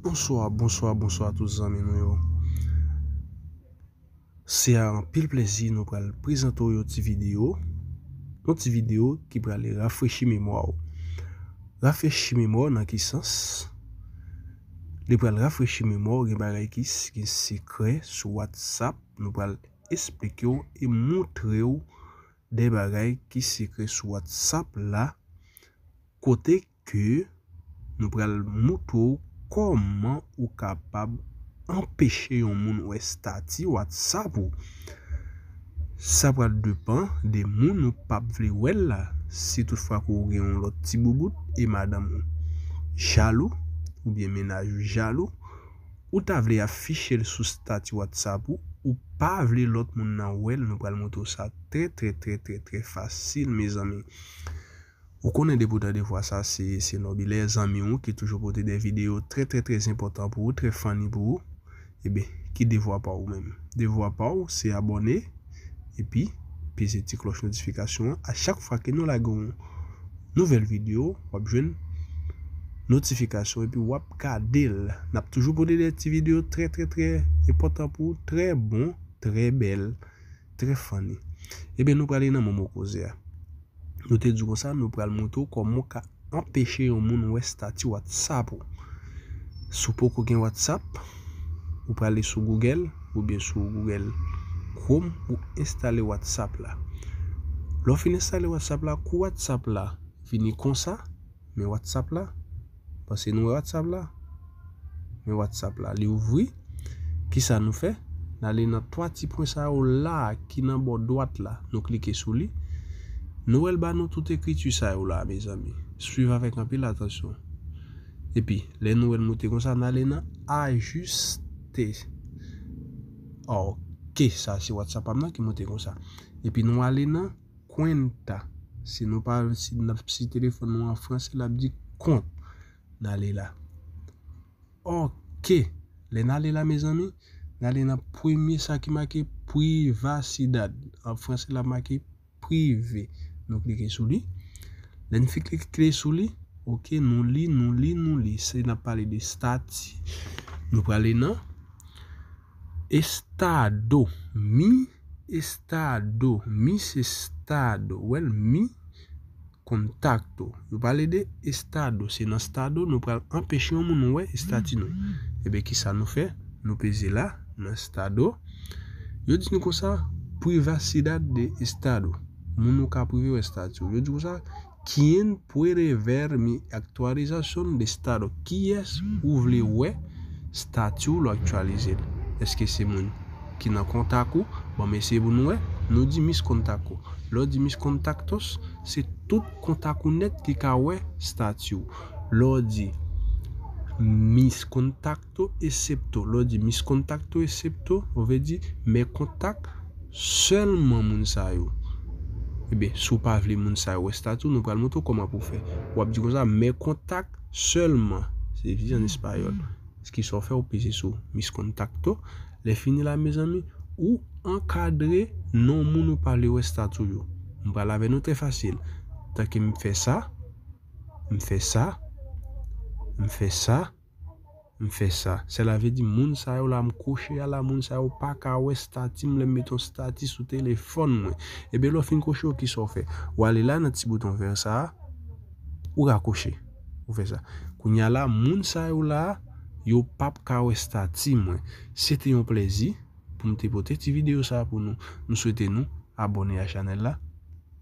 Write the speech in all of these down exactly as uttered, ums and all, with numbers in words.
Bonswa, bonswa, bonswa tout zanmi nou yo. Se a anpil plezi nou pral prezante w yon ti videyo, yon ti videyo ki pral rafrechi memwa w. Rafrechi memwa w nan ki sans? Li pral rafrechi memwa w, gen bagay ki s-, ki sekrè sou WhatsApp. Nou pral esplike w e montre w de bagay ki sekrè sou WhatsApp la, kote ke nou pral moutre w kòman ou kapab anpeche yon moun wè estati WhatsApp ou. Sa pral depann de moun ou p ap vle wè l la. Si toutfwa ke w gen yon lòt ti boubout e madanm ou jalou, oubyen mennaj ou jalou, ou ta vle afiche l sou estati WhatsApp ou, ou pa vle lòt moun nan wè l, nou pral montre w sa trè, trè, trè, trè, trè fasil, mezanmi. Ou konnen depi w tande vwa sa, se, se Nobilè, zanmi w ki toujou pote de videyo trè, trè, trè enpòtan pou ou, trè funny pou ou. Ebyen, ki devwa pa ou menm? Devwa pa ou, se abòne, epi peze ti klòch notifikasyon an. A chak fwa ke nou lage yon nouvèl videyo, w ap jwenn notifikasyon epi w ap gade l. N ap toujou pote de ti videyo trè, trè, trè enpòtan pou ou, trè bon, trè bèl, trè funny. Ebyen, nou prale nan momo koze a. Nou te di w konsa, nou pral montre w kòman w ka anpeche yon moun wè estati WhatsApp ou. Si w poko gen WhatsApp, ou prale sou Google oubyen sou Google Chrome, ou enstale WhatsApp la. Lè w fin enstale WhatsApp la, kou WhatsApp la vini konsa, men WhatsApp la, paske nou wè WhatsApp la, men WhatsApp la, li ouvri. Kisa nou fè? N ale nan twa ti pwen sa yo la ki nan bò dwat la. Nou klike sou li. Nou wè l ba nou tout ekriti sa yo la, mezanmi. Swiv avèk anpil atansyon. Epi, lè nou wè l moute konsa, n ale nan ajiste. Ok, sa se WhatsApp pa m nan ki moute konsa. Epi nou ale nan kwenta. Si nou pa, si n ap, si telefòn nou an franse, l ap di kont. N ale la. Ok. Lè n ale la, mezanmi, n ale nan premye sa ki make privasidad. An franse, l ap make prive. Nou klike sou li. Lè n fin klike sou li, ok, nou li, nou li, nou li. Se n ap pale de estati. Nou prale nan estado. Mi estado. Mi estado. Ou wè l, mi contacto. Yo pale de estado. Se nan estado nou pral anpeche yon moun wè estati nou. Ebyen, kisa nou fè? Nou peze la, nan estado. Yo di nou konsa, privacidad de estado. Moun ou ka prive wè estati w. Yo di konsa, ¿quién puede ver mi actualización de estado? Kiyès ou vle wè estati w lè w aktyalize l? Èske se moun ki nan kontak ou? Bon, mesye, pou nou wè, nou di mis contacto. Lè w di mis contactos, se tout kontak ou nèt ki ka wè estati w. Lè w di mis contacto excepto, lè w di mis contacto excepto, ou vle di me kontak sèlman moun sa yo. Ebyen, si w pa vle moun sa yo wè estati w, nou pral montre w kòman pou w fè. W ap di konsa, me kontak sèlman. Se di an espayòl. Kisa w fè, w peze sou mis contacto. Lè fini la, mezanmi, ou ankadre non moun ou pa vle wè estati w yo. M pral avè nou trè fasil. Tanke m fè sa, m fè sa, m fè sa, m fè sa. Sèla vle di moun sa yo la m koche a la, moun sa yo pa ka wè estati m lè m mete yon estati sou telefòn mwen. Ebyen, lè w fin koche yo, kisa w fè? W ale la nan ti bouton vè sa a, ou rakoche. Ou fè sa. Kounye a la, moun sa yo la, yo p ap ka wè estati mwen. Se te yon plèzi pou m te pote ti videyo sa a pou nou. M swete nou abòne a chanèl la,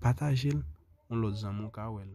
pataje l, yon lòt zanmi w ka wè l.